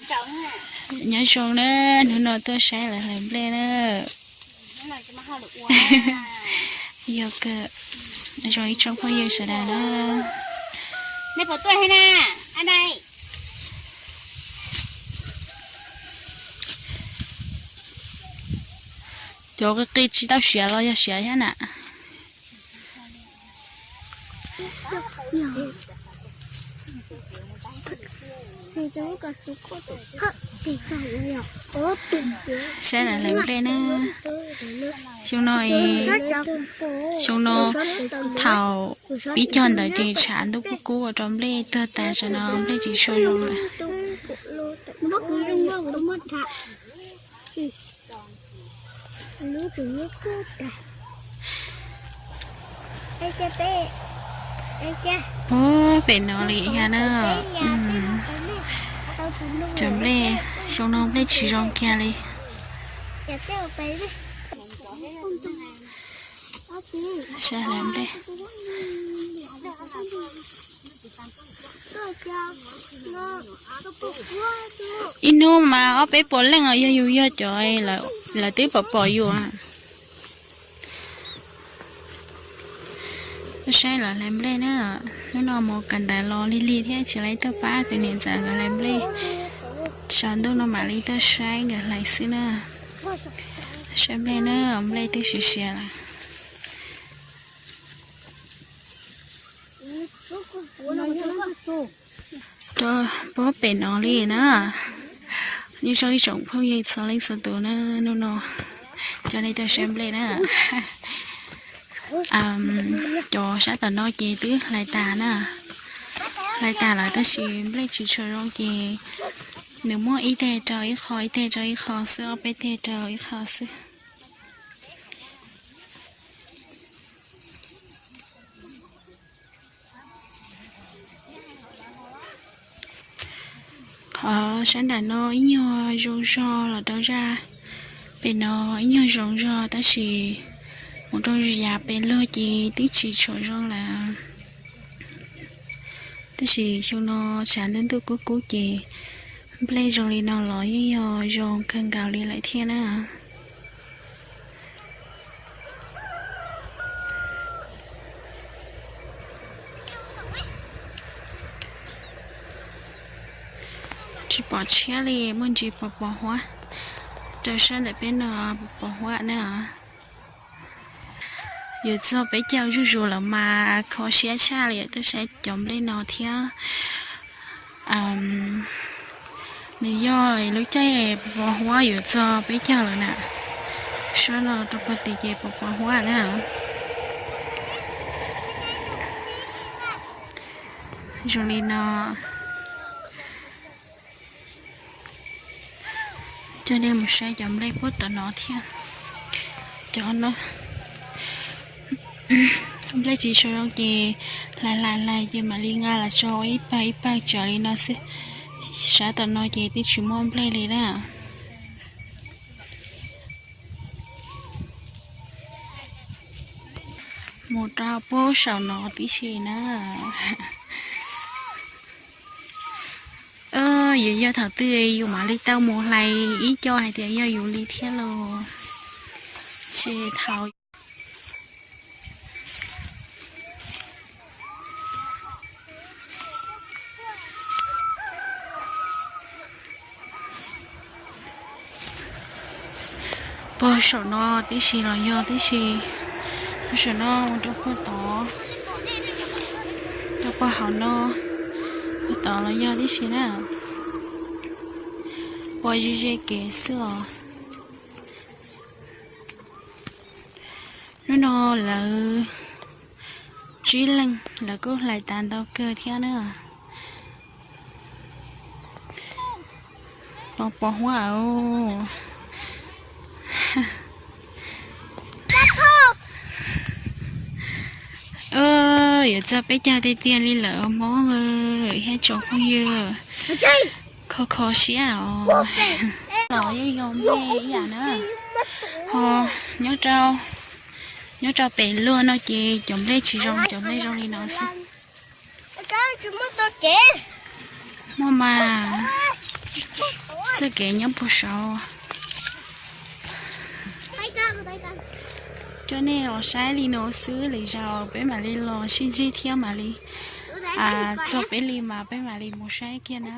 Nyob zoo na, hnub no tuaj saib lawv hlais nplej na. Yog kawg, zoo ib tsoom phooj ywg sawv daws na. Cov qi qi tsis tau siav los yog siav thiab na. Saib lawv hlais nplej na. Xyoo no, xyoo no thaum pib cog ntawd ces tshav ntuj kub kub ua rau nplej tuag tas, tam sim no nplej tsis tshua zoo lawm. Puag pem no li thiab na. Cov nplej, xyoo no nplej tsis zoo kiag li. Saib hlais nplej. Ib hnub mas ob peb puas leej os, yog yus yog cov lawv twb pom pom yus. Tuaj saib lawv hlais nplej na. Hnub no mus kawm ntawv los lig lig thiab tsis tau tuaj pab tus niam ntxawm nkawd hlais nplej. Tshav ntuj no mam li tuaj saib nkawd hlais xwb na. Saib nplej na, nplej twb siav siav lawm. Puag pem no li na. Nyob zoo ib tsoom phooj ywg txhua leej txhua tus na, hnub no coj nej tuaj saib nplej na. Cov sab tom no ces twb hlais tas na. Hlais tas lawm tab sis nplej tsis tshua zoo ces nws muab ib teg rau ib qho, ib teg rau ib qho xwb, ob peb teg rau ib qho xwb. Qhov sab nram no ib nyuag zoo zog los rau zaj pem no ib nyuag zoo zog tab sis mus rau yav pem luag ces twb tsis tshua zoo lawm. Tab sis xyoo no tshav ntuj ntuj kub kub ces nplej zoo li no los yeej yog zoo kawg nkaus li lawm thiab na. Tsis pom tshiab li, muaj ntsis pos pos huab. Rau sab ntawm peb no pos pos huab na. Yuav txog peb caug zuj zus lawm mas kho siab tshaj li, tuaj saib cov nplej no thiab. Nws yog lub caij pos pos huab yuav txog peb caug lawm na. Sab no rau puag tim ces pos pos huab na. Zoo li no. Coj nej mus saib cov nplej puag tom no thiab. Cov no nplej tsis tshua zoo ces hlais hlais hlais ces mam li nqa los tso ib pawg ib pawg tsawv li no xwb. Sab tom no ces twb tsis muaj nplej li na. Mus rau puag saum no tib si na. Yuav yog thaum twg yus mam li tau mus hlais ib co hais tias yog yus li thiab los tsis thaum. Puag saum no tib si los yog tib si, puag saum no mus rau puag tod, rau puag hauv no, puag tod los yog tib si na. Ua ze ze kev xwb os. Hnub no lawv tsib leeg lawv kuj hlais tas ntau kawg thiab na. Pos pos huab. Yuav txog peb caug tiag tiag li lawm Hmoob thiab tsoom phooj ywg. Kho kho siab os. Los yeej yog nplej ib yam na. Ho nyob rau, nyob rau pem luag no ces cov nplej tsis zoo, cov nplej zoo li no xwb. Muaj mas. Txoj kev nyob puag saud. Rau nej los saib li no xwb, lwm zaus peb mam li los sib ntsib thiab mam li txog peb li mas peb mam li mus saib kiag na.